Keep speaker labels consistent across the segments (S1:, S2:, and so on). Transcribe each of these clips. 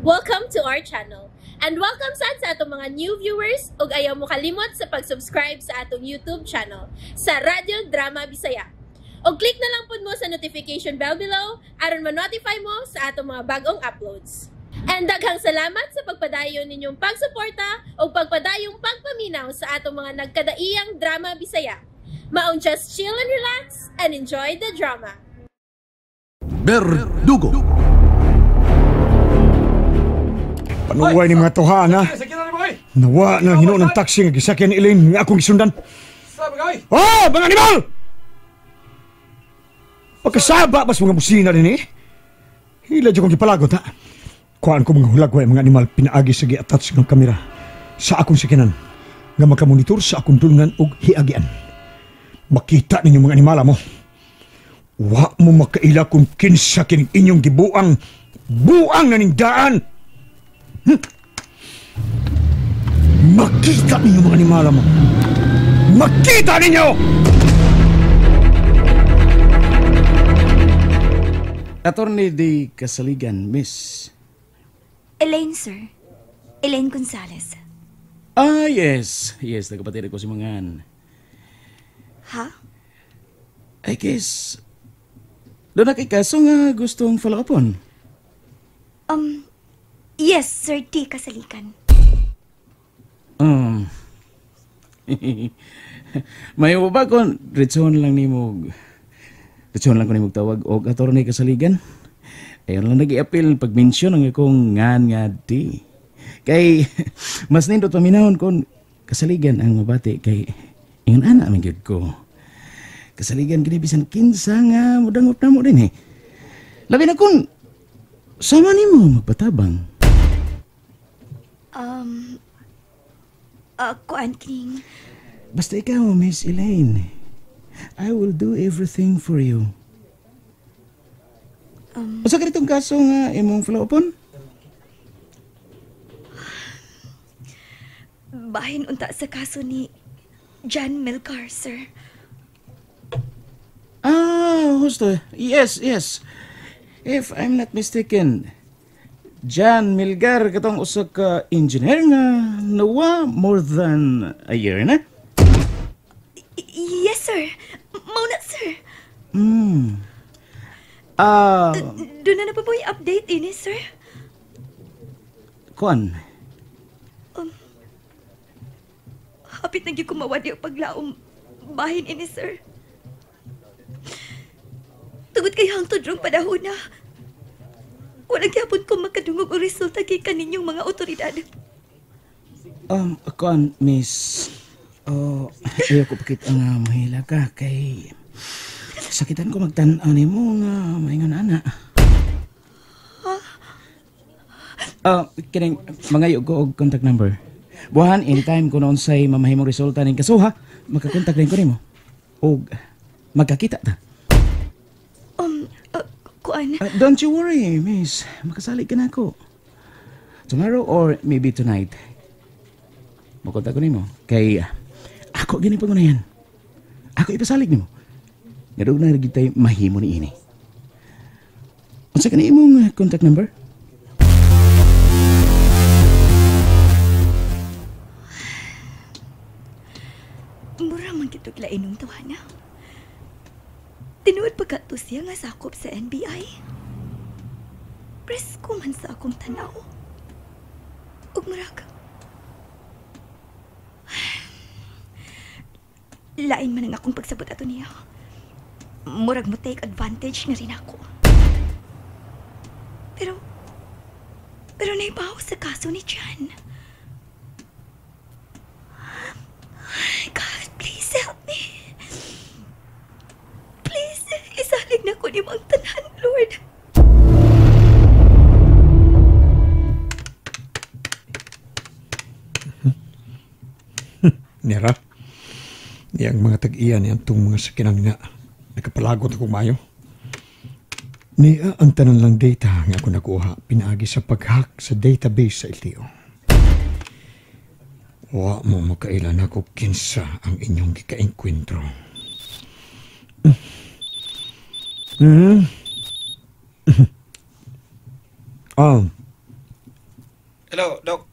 S1: Welcome to our channel. And welcome sad sa atong mga new viewers ug ayaw mo kalimot sa pag-subscribe sa atong YouTube channel sa Radyo Drama Bisaya. Og click na lang pud mo sa notification bell below aron ma-notify mo sa atong mga bagong uploads. And daghang salamat sa pagpadayon ninyong pagsuporta ug pagpadayong pagpaminaw sa atong mga nagkadaiyang drama Bisaya. Maong just chill and relax and enjoy the drama.
S2: Berdugo.
S3: Panuway ni mga tuhan, ha? Nawa na hinuon ng taxi nga gisakyan ni Elaine nga akong gisundan. Oh, mga animal! Pagkasaba bas mga busina din eh. Hila dyan kong gipalagot, ha? Kuhaan ko mga hulagway mga animal pinaagi sa gi-attach ng kamera sa akong sakinan nga makamonitor sa akong dulngan og hiagian. Makita ninyo mga animala mo. Wa mo makaila kung kinsa kining inyong gibuang buang na nindaan. Makita ninyo mga animala mo. Makita ninyo!
S4: Attorney D. Kasaligan, Miss
S5: Elaine, sir. Elaine Gonzalez.
S4: Ah, yes. Yes, nagkapatid ko si Mangan.
S5: Ha?
S4: I guess, doon na kay kaso nga gustong follow upon.
S5: Yes, Sir D. Kasaligan.
S4: May ba kung retson lang ni mo tawag og Attorney Kasaligan? Ayun lang nag-i-appeal pag-mention ang akong ngan nga di. Kay mas nindot paminahon kung Kasaligan ang mabati kay ingon ana man gyud ko. Kasaligan kini bisan kinsa nga modangop na mo din eh. Labi na kung sama nimo magpatabang.
S5: Kuan kining.
S4: Basta ikaw, Miss Elaine. I will do everything for you. Usa ka ditong kaso nga imong follow upon?
S5: Bahin unta sa kaso ni John Melgar, sir.
S4: Ah, husto. Yes, yes. If I'm not mistaken, John Melgar katong usa ka engineer nga nawa more than a year na?
S5: Yes, sir. Mao na, sir. Doon na pa po yung update ini, sir?
S4: Kuan?
S5: Hapit na gyud kumawa di paglaom bahin ini, sir. Tungod kay hangtod rong panahon na wala gyapon ko makadungog og resulta kay kaninyong mga otoridad.
S4: Kuan, Miss, ayaw ko pakita nga mahila ka kay sakitan ko magtan-aw nimo nga maingon ana. Kining mangayo ko og contact number. Buhan anytime ko noon say mamahimong resulta ning kasuha, makakontak rin ko nimo. Og magkakita ta.
S5: Kuan.
S4: Don't you worry, Miss. Makasalig ka na ako. Tomorrow or maybe tonight. Makontak ko nimo kay ako gini pangunayan. Ako ipasalig nimo. Ngadug na rin tayo mahimo ni ini. Unsa ka na imong contact number?
S5: Mura man kitog lainong tawhana. Tinuod pagkato siya nga sakop sa NBI. Presko man sa akong tanaw. Ug murag lain man ang akong pagsabot ato niya. Murag mo take advantage na rin ako. Pero naibaw sa kaso ni Jan. God, please help me. Please, isalig na ko ni ang tanan, Lord.
S3: Nera, niyang mga tag-iya niyang itong mga sakinang nga nakapalagot ako mayo. Niya ang tanan lang data nga ako nakuha pinaagi sa pag-hack sa database sa LTO. Wa mo makailan ako kinsa ang inyong gikaengkwentro.
S4: Hello, Doc.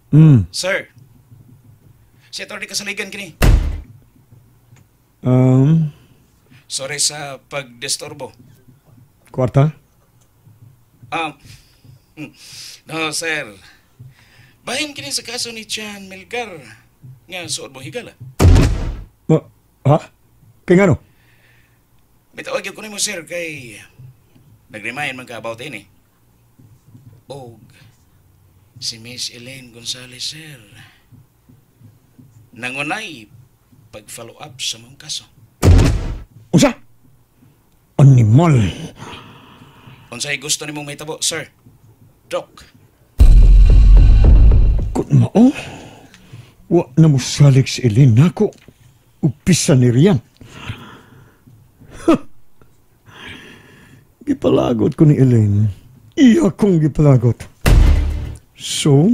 S4: Sir. Si Atty. Kasaligan kini. Sorry sa pagdisturbo.
S3: Kwarta?
S4: No, sir. Bahin kini sa kaso ni Chan Melgar nga suod mo higala.
S3: Ha? Kay ngano?
S4: Mitawag ko nimo, sir, kay nag-remind man ka about ini. Og si Miss Elaine Gonzalez, sir, nangunay pag-follow up sa mong kaso.
S3: Unsa? Animal.
S4: Unsay gusto nimong mahitabo, sir? Doc.
S3: Kun mao, wa na mosalig si Elaine nako. Upisa ni Rian. Gipalagot ko ni Elaine. Iya kong gipalagot. So,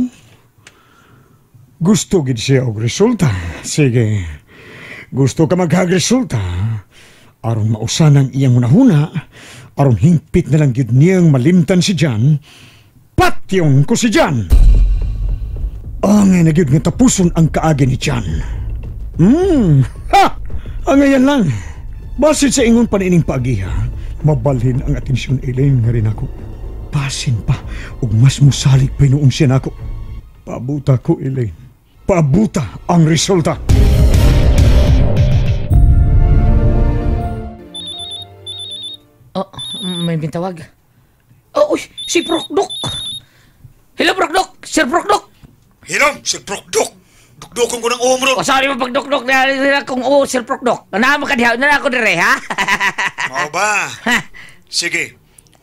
S3: gusto gid siya og resulta. Sige, gusto ka maghag-resulta. Aron mausan ang iyang hunahuna, aron hingpit na lang gid niyang malimtan si Jan, patyon ko si Jan. Angay na gid nga tapuson ang kaagi ni Jan. Ha! Angayan lang. Basin sa ingon panining paagiha, mabalhin ang atensyon Elaine nga rin ako. Basin pa, ug mas musalig pa noong siya nako. Pabuta ko, Elaine. Pabuta ang resulta.
S2: Oh, may bintawag. Oh, uy, si Prokdok. Hello, Prokdok. Sir Prokdok.
S6: Hilom, Sir Prokdok. Dukdukon ko ng umro.
S2: O, sorry mo pagdukdok na kung oo, Sir Prokdok. Nanaman ka diha, nana ako dire, ha?
S6: Mao ba? Sige,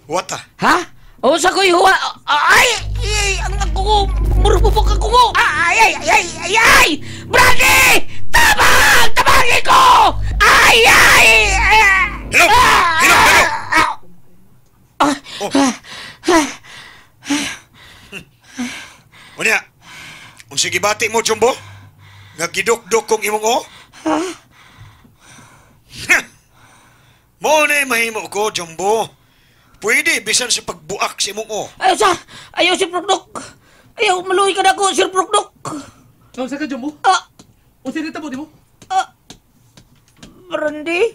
S6: wata.
S2: Ha? O, sa ko'y huwa. Ay! Ay! Ang ako, murububok ako ko. Ay! Ay! Ay! Ay! Ay! Brandy! Tabang! Tabangin ko! Ay! Ay!
S6: Hilom! Hilom! Hilom! Oh. Unya, unsa gibati mo, Jumbo? Nga gidukduk kong imong o?
S2: Ha?
S6: Mo na mahimo ko, Jumbo. Pwede, bisan sa pagbuak sa imong o.
S2: Ayaw sa! Ayaw, Sir Prokdok! Ayaw, maluhi ka na ako, Sir Prokdok!
S7: Unsa ka, Jumbo?
S2: Ah!
S7: Unsa nitabo nimo?
S2: Ah! Brandy?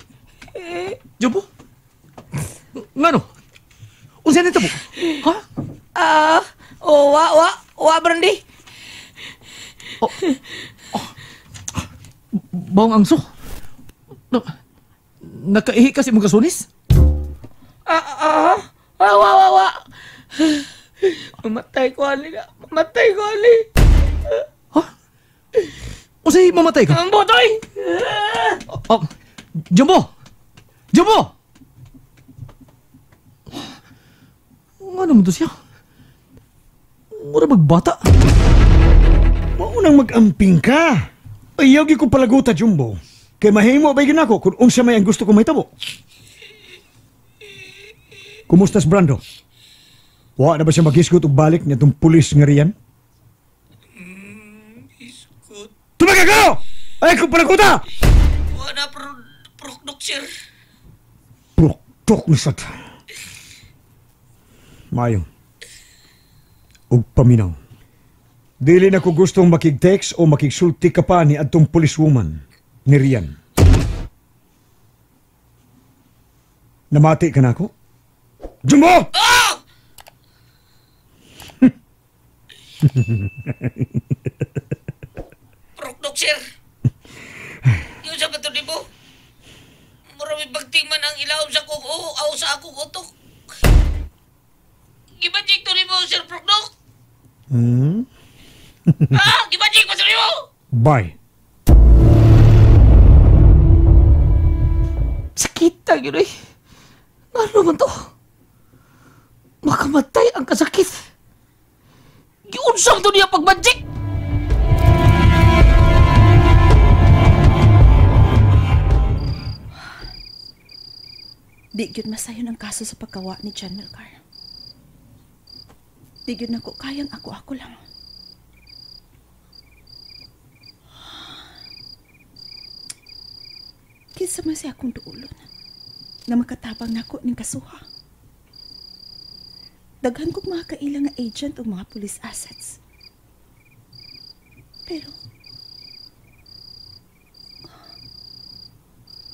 S7: Jumbo? Ngano? Unsa nitabo? Ha?
S2: Ah! Oh, wa, wa, wa, Brandy.
S7: Oh. Oh. Bawang angso. Nakaihi kasi mong kasunis?
S2: Wa, wa, wa. Mamatay ko, Ali. Mamatay ko, Ali.
S7: Ha? Unsay mamatay ka?
S2: Ang botoy!
S7: Oh, Jumbo! Jumbo! Nga naman to siya? Mura magbata.
S3: Maunang mag-amping ka. Ayaw gyud ko palaguta, Jumbo. Kay mahimo ba gyud nako kung unsa may ang gusto ko mahitabo. Kumusta si Brando? Wa na ba siya maghisgot og balik niya itong pulis nga riyan?
S2: Hisgot.
S3: Tumaga ka! Ay, kung palaguta!
S2: Wa na, prokdok, sir.
S3: Prokdok ni sad. Mayo. Og paminaw. Dili na ko gustong makig-text o makigsulti ka pa ni adtong policewoman ni Rian. Namati ka na ako? Jumbo!
S2: Oh! Prokdok, sir. Yung sa bato ni mo, murami bagting man ang ilawom sa kong aw sa akong utok. Gibajik to ni mo, Sir Prokdok.
S3: Hmm?
S2: Ah! Gibajik ko sa mo!
S3: Bye.
S2: Sakit ang yun eh. Ano man to? Makamatay ang kasakit. Giunsang to niya pagbajik!
S1: Di gyud masayon ang kaso sa pagkawa ni John Melgar. Di gyud nako kayang ako-ako lang. Kinsa man siya akong duolon na makatabang nako ning kasuha. Daghan kog mga kaila nga agent o mga police assets.
S5: Pero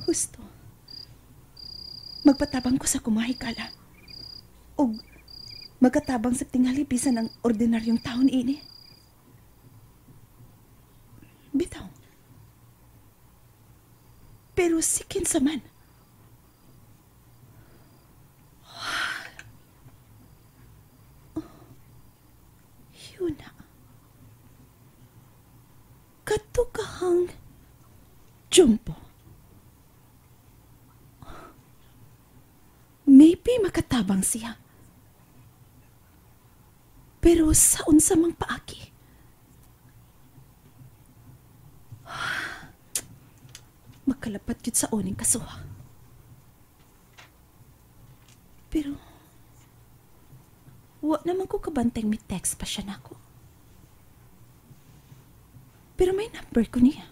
S5: husto. Magpatabang ko sa kumahikala. Og magkatabang sa tingali bisan ang ordinaryong taon ini. Bitaw. Pero si kinsa man. Yun na. Katukahang Jumbo. Maybe makatabang siya. Pero sa unsa mang paaki. Magkalapat yun sa uning kasuha. Pero wa naman ko kabanteng may text pa siya nako. Pero may number ko niya.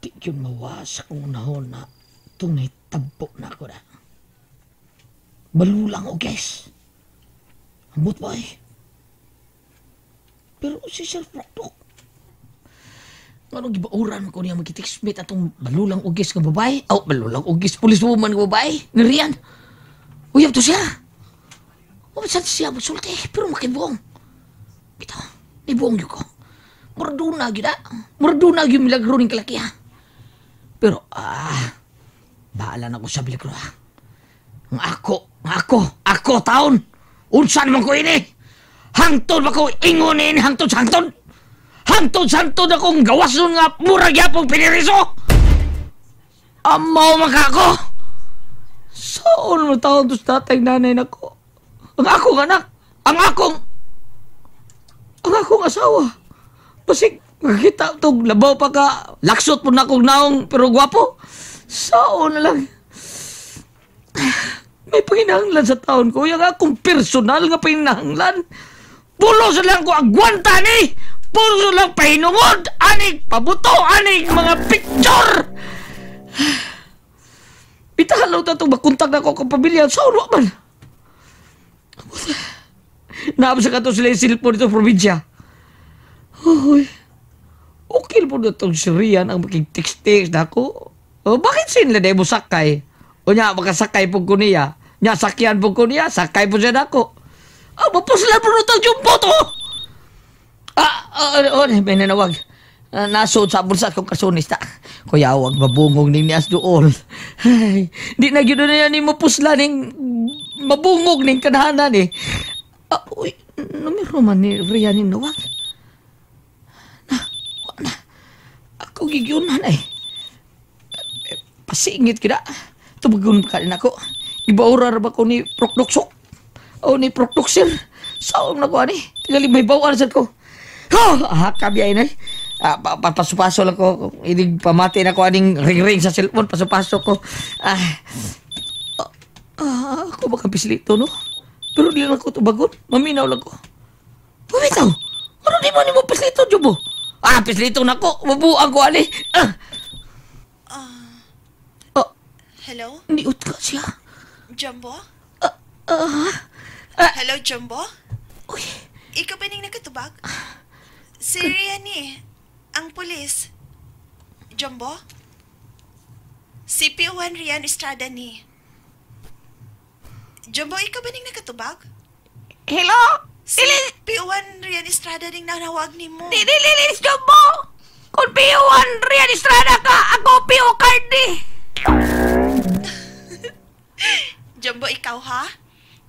S2: Di yun mawa sa kong unahon na itong naitampo na ako na. Malulang o guys. Ambot ba eh. Pero si Sir Proktok, anong gibauran ko niya magkitiksmit atong malulang ugis ng babae? Oh, malulang ugis, policewoman ng babae. Ni Rian. Uyab to siya. O, saan siya magsulti? Pero makibuong. Bitaw, nibuong yun ko. Murduna gyud ah. Murduna gyud milagro ning kalaki ha. Pero, bahala na ko sa milagro ha. Ang ako, taon. Unsan man ko ini. Hangtod ba ko ingunin, hangtod sa hangtod. Hangtod sa hangtod akong gawas nun nga murag yapong piniriso. Amaw maka ako. Saan mo taon to sa tatay nanay nako? Ang akong anak, ang akong asawa. Basig, makita itong labaw pa ka, laksot po na akong naong pero gwapo. Saan na lang. May panginahanglan sa taon ko. Yung akong personal nga panginahanglan. Pulos lang ko agwanta ni. Pulos lang pahinungod. Anig pabuto. Anig mga picture. Bitahalaw na itong makontak na ako kang pamilya. Saan wa man? Naam sa kato sila yung cellphone dito sa probinsya. Uy, okay po na itong si Rian ang makig-text-text na ako. Oh, bakit sila na mo sakay? O niya, makasakay po ko niya. Niya, sakyan po ko niya. Sakay po siya na ako. Ah, mapuslan po na itong jumbo to! May nanawag. Nasod sa bulsa kong kasunista. Kuya, wag mabungog ning nias dool. Ay, di na gyud na yan ni mapuslan ning mabungog ning kanahanan eh. Uy, numero man ni Rian ning nawag. Na, wa na. Ako gigyunan ay. Pasingit kita. Tubagon ka din ako. Ibaura ra ba ko ni Prokdoksok? O ni Prokdoksir? Saom na ko ani. Tingali may bawaan sad ko. Oh, kabiyay na. Paso-paso lang ko. Inig pamati na ko aning ring-ring sa cellphone. Paso-paso ko. Ako baka pislito, no? Pero di lang ako tubagon. Maminaw lang ko. Bumitaw! Ano di mo ni mo pislito, Jumbo? Pislito na ko. Mabuang ko, ali.
S8: Hello?
S2: Niut ka siya.
S8: Jumbo? Hello, Jumbo?
S2: Uy.
S8: Ikaw ba ning nakatubag? Si Rian eh. Ang pulis. Jumbo? Si P1 Rian Estrada ni. Jumbo, ikaw ba ning nakatubag?
S2: Hello?
S8: Si P1 Rian Estrada ning nanawag ni mo.
S2: Dili, Jumbo! Kung P1 Rian Estrada ka, ako PO card ni.
S8: Jumbo, ikaw ha?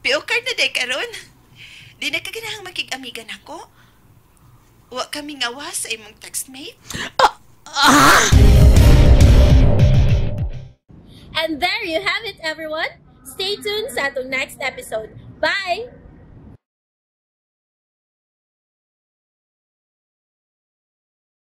S8: PO card na day karon. Di na kaganahang makig-amigan ako. Wa kami ngawa sa imong textmate.
S1: And there you have it, everyone. Stay tuned sa atong next episode. Bye!